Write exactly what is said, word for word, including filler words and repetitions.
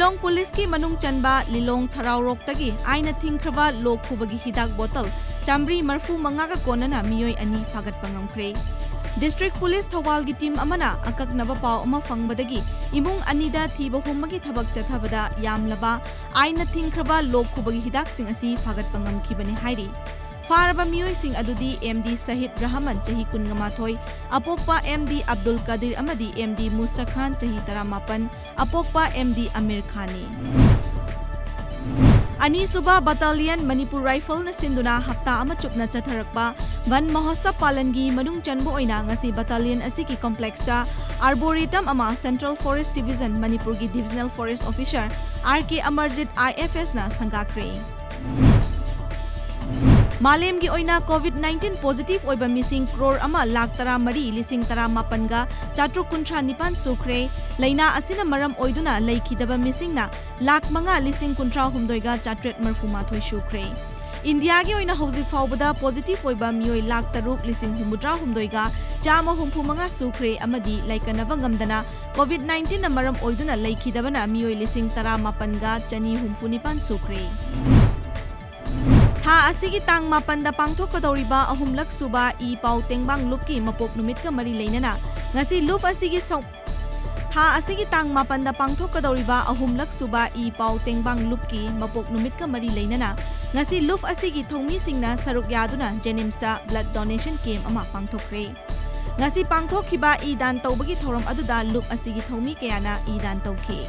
ꯂꯤꯂꯣꯡ ꯄꯨꯂꯤꯁꯀꯤ ꯃꯅꯨꯡ ꯆꯟꯕ ꯂꯤꯂꯣꯡ ꯊꯔꯥꯎꯔꯣꯛꯇꯒꯤ ꯑꯥꯏꯟꯅ ꯊꯤꯡꯈ꯭ꯔꯕ ꯂꯣꯛ ꯈꯨꯕꯒꯤ ꯍꯤꯗꯥꯛ ꯕꯣꯇꯜ ꯆꯥꯃꯔꯤ ꯃꯔꯐꯨ ꯃꯉꯥꯒ ꯀꯣꯟꯅꯅ ꯃꯤꯑꯣꯏ ꯑꯅꯤ ꯐꯥꯒꯠꯄ ꯉꯝꯈ꯭ꯔꯦ꯫ ꯗꯤꯁꯇ꯭ꯔꯤꯛ ꯄꯨꯂꯤꯁ ꯊꯧꯕꯥꯜꯒꯤ ꯇꯤꯝ ꯑꯃꯅ ꯑꯀꯛꯅꯕ ꯄꯥꯎ ꯑꯃ ꯐꯪꯕꯗꯒꯤ ꯏꯃꯨꯡ ꯑꯅꯤꯗ ꯊꯤꯕ ꯍꯨꯝꯕꯒꯤ ꯊꯕꯛ ꯆꯠꯊꯕꯗ ꯌꯥꯝꯂꯕ ꯑꯥꯏꯟꯅ ꯊꯤꯡꯈ꯭ꯔꯕ ꯂꯣꯛ ꯈꯨꯕꯒꯤ ꯍꯤꯗꯥꯛꯁꯤꯡ ꯑꯁꯤ ꯐꯥꯒꯠꯄ ꯉꯝꯈꯤꯕꯅꯤ ꯍꯥꯏꯔꯤ꯫ ꯐꯥꯔꯕ ꯃꯤꯑꯣꯏꯁꯤꯡ ꯑꯗꯨꯗꯤ ꯑꯦꯝ ꯗꯤ ꯁꯍꯤꯗ ꯔꯍꯃꯟ, ꯆꯍꯤ ꯀꯨꯟꯃꯥꯊꯣꯏ, ꯑꯄꯣꯛꯄ ꯑꯦꯝ ꯗꯤ ꯑꯕꯗꯨꯜ ꯀꯗꯤꯔ ꯑꯃꯗꯤ ꯑꯦꯝ ꯗꯤ ꯃꯨꯁꯇꯈꯥꯟ, ꯆꯍꯤ ꯇꯔꯥꯃꯥꯄꯟ, ꯑꯄꯣꯛꯄ ꯑꯦꯝ ꯗꯤ ꯑꯃꯤꯔ ꯈꯥꯟꯅꯤ꯫ ꯑꯅꯤꯁꯨꯕ ꯕꯠꯇꯥꯂꯤꯌꯟ ꯃꯅꯤꯄꯨꯔ ꯔꯥꯏꯐꯜꯅ ꯁꯤꯟꯗꯨꯅ ꯍꯞꯇꯥ ꯑꯃ ꯆꯨꯞꯅ ꯆꯠꯊꯔꯛꯄ ꯚꯟ ꯃꯍꯣꯠꯁꯕ ꯄꯥꯂꯟꯒꯤ ꯃꯅꯨꯡ ꯆꯟꯕ ꯑꯣꯏꯅ ꯉꯁꯤ ꯕꯠꯇꯥꯂꯤꯌꯟ ꯑꯁꯤꯒꯤ ꯀꯣꯝꯄ꯭ꯂꯦꯛꯁꯇ ꯑꯥꯔꯕꯣꯔꯦꯇꯝ ꯑꯃ ꯁꯦꯟꯇ꯭ꯔꯦꯜ ꯐꯣꯔꯦꯁ ꯗꯤꯕꯤꯖꯟ ꯃꯅꯤꯄꯨꯔꯒꯤ ꯗꯤꯕꯤꯖꯅꯦꯜ ꯐꯣꯔꯦꯁ ꯑꯣꯐꯤꯁꯔ ꯑꯥꯔ ꯀꯦ ꯑꯃꯔꯖꯤꯠ ꯑꯥꯏ ꯑꯦꯐ ꯑꯦꯁꯅ ꯁꯪꯒꯥꯈ꯭ꯔꯦ꯫ ꯃꯥꯂꯦꯝꯒꯤ ꯑꯣꯏꯅ ꯀꯣꯚꯤꯗ ꯅꯥꯏꯟꯇꯤꯟ ꯄꯣꯖꯤꯇꯤꯚ ꯑꯣꯏꯕ ꯃꯤꯁꯤꯡ ꯀ꯭ꯔꯣꯔ ꯑꯃ ꯂꯥꯈ ꯇꯔꯥꯃꯔꯤ ꯂꯤꯁꯤꯡ ꯇꯔꯥꯃꯥꯄꯟꯒ ꯆꯥꯇ꯭ꯔꯨꯛ ꯀꯨꯟꯊ꯭ꯔꯥ ꯅꯤꯄꯥꯟ ꯁꯨꯈ꯭ꯔꯦ꯫ ꯂꯥꯏꯅꯥ ꯑꯁꯤꯅ ꯃꯔꯝ ꯑꯣꯏꯗꯨꯅ ꯂꯩꯈꯤꯗꯕ ꯃꯤꯁꯤꯡꯅ ꯂꯥꯈ ꯃꯉꯥ ꯂꯤꯁꯤꯡ ꯀꯨꯟꯊ꯭ꯔꯥ ꯍꯨꯝꯗꯣꯏꯒ ꯆꯥꯇ꯭ꯔꯦꯠ ꯃꯔꯐꯨ ꯃꯥꯊꯣꯏ ꯁꯨꯈ꯭ꯔꯦ꯫ ꯏꯟꯗꯤꯌꯥꯒꯤ ꯑꯣꯏꯅ ꯍꯧꯖꯤꯛ ꯐꯥꯎꯕꯗ ꯄꯣꯖꯤꯇꯤꯚ ꯑꯣꯏꯕ ꯃꯤꯑꯣꯏ ꯂꯥꯈ ꯇꯔꯨꯛ ꯂꯤꯁꯤꯡ ꯍꯨꯝꯐꯨꯇꯔꯥ ꯍꯨꯝꯗꯣꯏꯒ ꯆꯥꯝꯃ ꯍꯨꯝꯐꯨ ꯃꯉꯥ ꯁꯨꯈ꯭ꯔꯦ ꯑꯃꯗꯤ ꯂꯩꯀꯟꯅꯕ ꯉꯝꯗꯅ ꯀꯣꯚꯤꯗ ꯅꯥꯏꯟꯇꯤꯟꯅ ꯃꯔꯝ ꯑꯣꯏꯗꯨꯅ ꯂꯩꯈꯤꯗꯕꯅ ꯃꯤꯑꯣꯏ ꯂꯤꯁꯤꯡ ꯇꯔꯥꯃꯥꯄꯟꯒ ꯆꯅꯤ ꯍꯨꯝꯐꯨ ꯅꯤꯄꯥꯟ ꯁꯨꯈ꯭ꯔꯦ꯫ ꯊꯥ ꯑꯁꯤꯒꯤ ꯇꯥꯡ ꯃꯥꯄꯟꯗ ꯄꯥꯡꯊꯣꯛꯀꯗꯧꯔꯤꯕ ꯑꯍꯨꯝꯂꯛ ꯁꯨꯕ ꯏ ꯄꯥꯎ ꯇꯦꯡꯕꯥꯡ ꯂꯨꯞꯀꯤ ꯃꯄꯣꯛ ꯅꯨꯃꯤꯠꯀ ꯃꯔꯤ ꯂꯩꯅꯅ ꯉꯁꯤ ꯂꯨꯞ ꯑꯁꯤꯒꯤ ꯁꯧ-, ꯊꯥ ꯑꯁꯤꯒꯤ ꯇꯥꯡ ꯃꯥꯄꯟꯗ ꯄꯥꯡꯊꯣꯛꯀꯗꯧꯔꯤꯕ ꯑꯍꯨꯝꯂꯛ ꯁꯨꯕ ꯏ ꯄꯥꯎ ꯇꯦꯡꯕꯥꯡ ꯂꯨꯞꯀꯤ ꯃꯄꯣꯛ ꯅꯨꯃꯤꯠꯀ ꯃꯔꯤ ꯂꯩꯅꯅ ꯉꯁꯤ ꯂꯨꯞ ꯑꯁꯤꯒꯤ ꯊꯧꯃꯤꯁꯤꯡꯅ ꯁꯔꯨꯛ ꯌꯥꯗꯨꯅ ꯖꯦꯅꯤꯝꯁꯇ ꯕ꯭ꯂꯗ ꯗꯣꯅꯦꯁꯟ ꯀꯦꯝꯞ ꯑꯃ ꯄꯥꯡꯊꯣꯛꯈ꯭ꯔꯦ꯫ ꯉꯁꯤ ꯄꯥꯡꯊꯣꯛꯈꯤꯕ ꯏ ꯗꯥꯟ ꯇꯧꯕꯒꯤ ꯊꯧꯔꯝ ꯑꯗꯨꯗ ꯂꯨꯞ ꯑꯁꯤꯒꯤ ꯊꯧꯃꯤ ꯀꯌꯥꯅ ꯏ ꯗꯥꯟ ꯇꯧꯈꯤ꯫